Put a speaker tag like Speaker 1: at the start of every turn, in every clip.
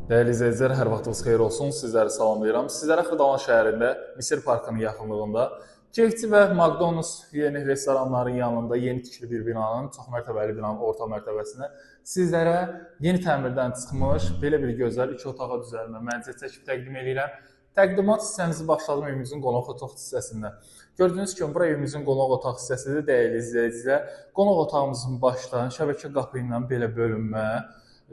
Speaker 1: Dəyərli izləyicilər, hər vaxtınız xeyir olsun. Sizləri salamlayıram. Sizlərə Xırdalan şəhərində, Misir Parkının yaxınlığında, KFC və McDonald's yeni restoranların yanında yeni tikili bir binanın, çox mərtəbəli binanın orta mərtəbəsində sizlərə yeni təmirdən çıxmış belə bir gözəl iki otağa düzəlmə mənzil çəkib təqdim edirəm. Təqdimat hissəmizi başladım evimizin qonaq otaq hissəsində. Gördüyünüz kimi, bura evimizin qonaq otaq hissəsidir, dəyərli izləyicilər. Qonaq otağımızın başdan şəbəkə qapı ilə belə bölünmə,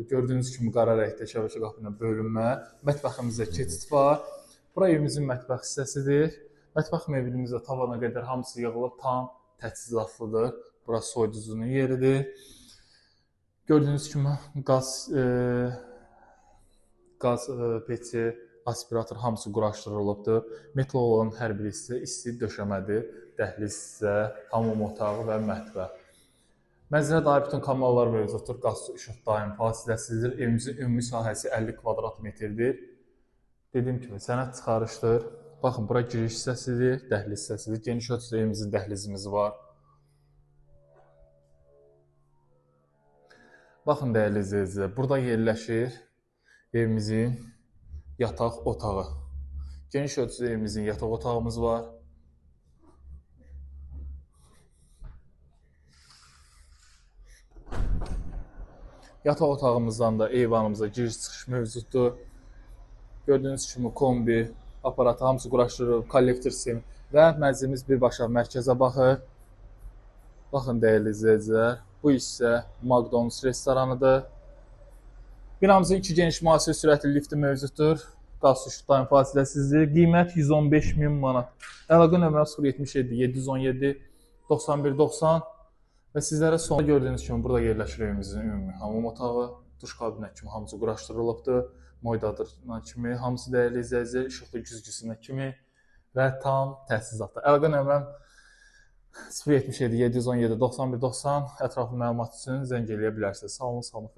Speaker 1: gördüyünüz kimi qara rəngdə şəbəkə qapı ilə bölünmə, mətbəximizdə keçid var. Bura evimizin mətbəx hissəsidir. Mətbəx mebelimiz də tavana qədər hamısı yığılıb, tam təchizatlıdır. Bura soyuducunun yeridir. Gördüyünüz kimi qaz peçi, aspirator hamısı quraşdırılıbdır. Metlo olan hər bir hissə isti döşəmədir. Dəhliz hissə, hamam otağı və mətbəx. Mənzilə dair bütün kanallar mövcuddur. Qaz, su, işıq daim fasiləsizdir. Evimizin ümumi sahəsi 50 kvadrat metrdir. Dediyim kimi sənəd çıxarışdır. Baxın, bura giriş hissəsidir, dəhliz hissəsidir. Geniş ölçüdə evimizin dəhlizimiz var. Baxın, dəyərli izləyicilər, burada yerləşir evimizin yataq otağı. Geniş ölçüdə evimizin yataq otağımız var. Yataq otağımızdan da eyvanımıza giriş-çıxış mövcuddur. Gördüyünüz kimi kombi, aparatı hamısı quraşdırılıb, kollektor sistemi və mənzilimiz birbaşa mərkəzə baxır. Baxın, dəyərli izləyicilər, bu hissə McDonald's restoranıdır. Binamızın iki geniş müasir sürətli lifti mövcuddur. Qaz, su, işıq daim fasiləsizdir. Qiymət 115 min manat. Əlaqə nömrə 077 717 91 90 və sizlərə sonda gördüyünüz kimi burada yerləşir evimizin ümumi hamam otağı, duş kabinə kimi hamısı quraşdırılıbdır. Moydadırına kimi, hamısı dəyərli izləyicilər, işıqlı güzgüsünə kimi və tam təchizatda. Əlaqə nömrəm 077 717 91 90 ətraflı məlumat üçün zəng eləyə bilərsiniz. Sağ olun, sağlıqla.